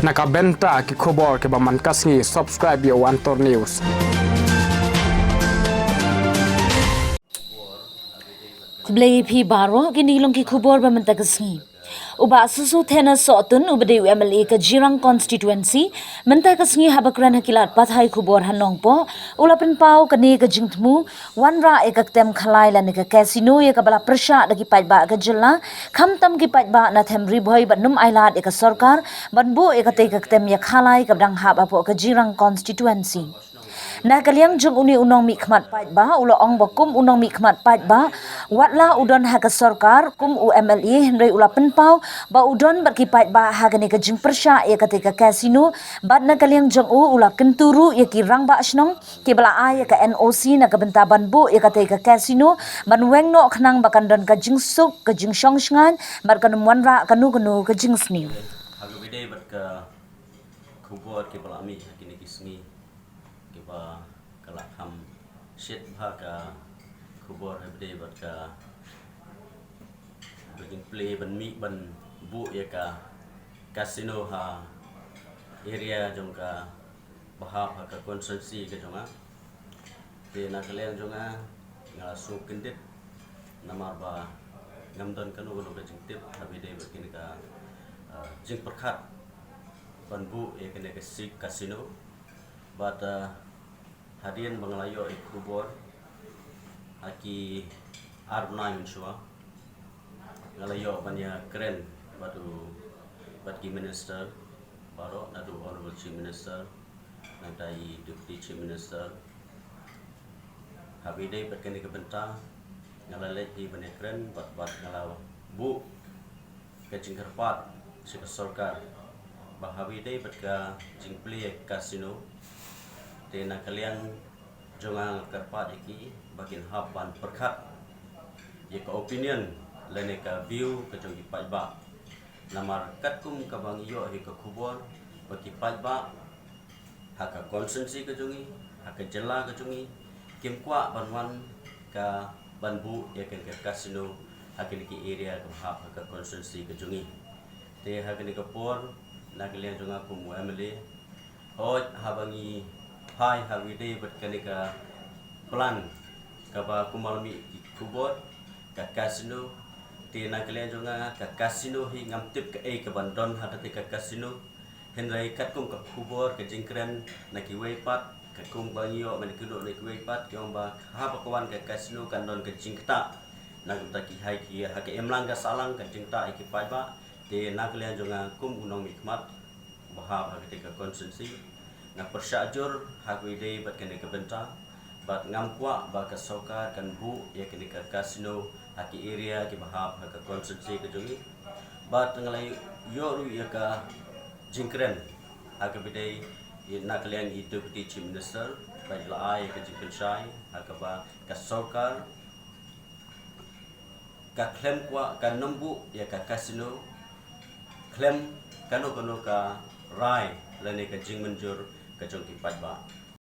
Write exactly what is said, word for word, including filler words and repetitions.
Na ka bynta ki khubor kiba man ka sngi, subscribe ïa u Antor News. Khublei phi baroh, kine ki long ki khubor ba mynta ka sngi. U Bah Susuthena Sohtun, uba dei u M L A ka Jirang Constituency, mynta ka sngi haba kren ha ki lad pathai khubor ha Nongpoh, u la pynpaw kane ka jingthmu wanrah ïa ka ktem khalai lane ka casino ïa kaba la pyrshah da ki paidbah ka jylla, khamtam ki paidbah na them Ri Bhoi bad nym ailad ïa ka sorkar ban buh ïa katei ka ktem ïa khalai kaba dang hap hapoh ka Jirang Constituency. Na ka liang jong une u nongmihkhmat paidbah, u la ong ba kum u nongmihkhmat paidbah, wat la u don ha ka sorkar kum u M L A, hynrei u la pynpaw ba u don bad ki paidbah ha kane ka jingpyrshah ïa katei ka casino, bad na ka liang jong u, u la kyntu ruh ïa ki rangbah shnong kiba la ai ïa ka N O C na ka bynta ban buh ïa katei ka casino, ban weng noh khnang ba kan don ka jingsuk, ka jingshong shngaiñ, bad kan ym wanrah kano kano ka jingsniew. Ha kaba ïadei bad ka khubor kiba la mih ha kine ki sngi, kiba ka la kham shit bha ka khubor ha kaba ïadei bad ka, ba jingplie ban mih ban buh ïa ka casino ha area jong ka, ba hap ha ka constituency ka jong nga. Te na ka liang jong nga, nga la sngewkyndit namar ba ngam don kano kano ka jingtip ha kaba ïadei bad kane ka, ah, jingpyrkhat ban buh ïa kane ka si-, casino. Bad, ah, hadien ba nga la ïoh ïa ka khubor ha ki ar bnai mynshuwa, nga la ïoh ban ïakren bad u, bad ki minister baroh, naduh Honorable Chief Minister, nangta i Deputy Chief Minister, ha kaba ïadei bad kane ka bynta. Nga la leit hi ban ïakren bad, bad nga la buh ka jingkyrpad sha ka sorkar ba ha kaba ïadei bad ka jingplie casino, te na ka liang jong nga nga kyrpad ïa ki ba kin hap ban pyrkhat ïa ka opinion lane ka view ka jong ki paidbah. Namar katkum kaba ngi ïoh ïa ka khubor ba ki paidbah ha ka constituency ka jong ngi, ha ka jylla ka jong ngi, kim kwah ban wan ka ban buh ïa kane ka casino ha kine ki area kaba hap ha ka constituency ka jong ngi. Te ha kane ka por, na ka liang jong nga kum u M L A, hooid haba ngi phai ha kaba ïadei bad kane ka plan kaba kumba la mih ki khubor, ka casino, te na ka liang jong nga ka casino hi ngam tip kaei kaban don ha kata ka casino. Hynrei katkum ka khubor, ka jingkren na kiwei pat, katkum ba ngi ïoh ban kynnoh na kiwei pat, ki ong ba haba ka wan ka casino kan don ka jingktah na ka bynta ki, ha ki, ha ka imlang ka sahlang, ka jingktah ïa ki paidbah. Te na ka liang jong nga kum u nongmihkhmat ba hap ha kata ka constituency, nga pyrshah jur ha kaba ïadei bad kane ka bynta. Bad ngam kwah ba ka sorkar kan buh ïa kane ka casino ha ki area kiba hap ha ka constituency ka jong ngi. Bad nga la ïoh ruh ïa ka jingkren ha kaba ïadei na ka liang i Deputy Chief Minister, ba i la ai ïa ka jingpynshai ha kaba ka sorkar ka khlem kwah, kan ym buh ïa ka casino khlem kano kano ka rai lane ka jingmynjur ka jong ki paidbah.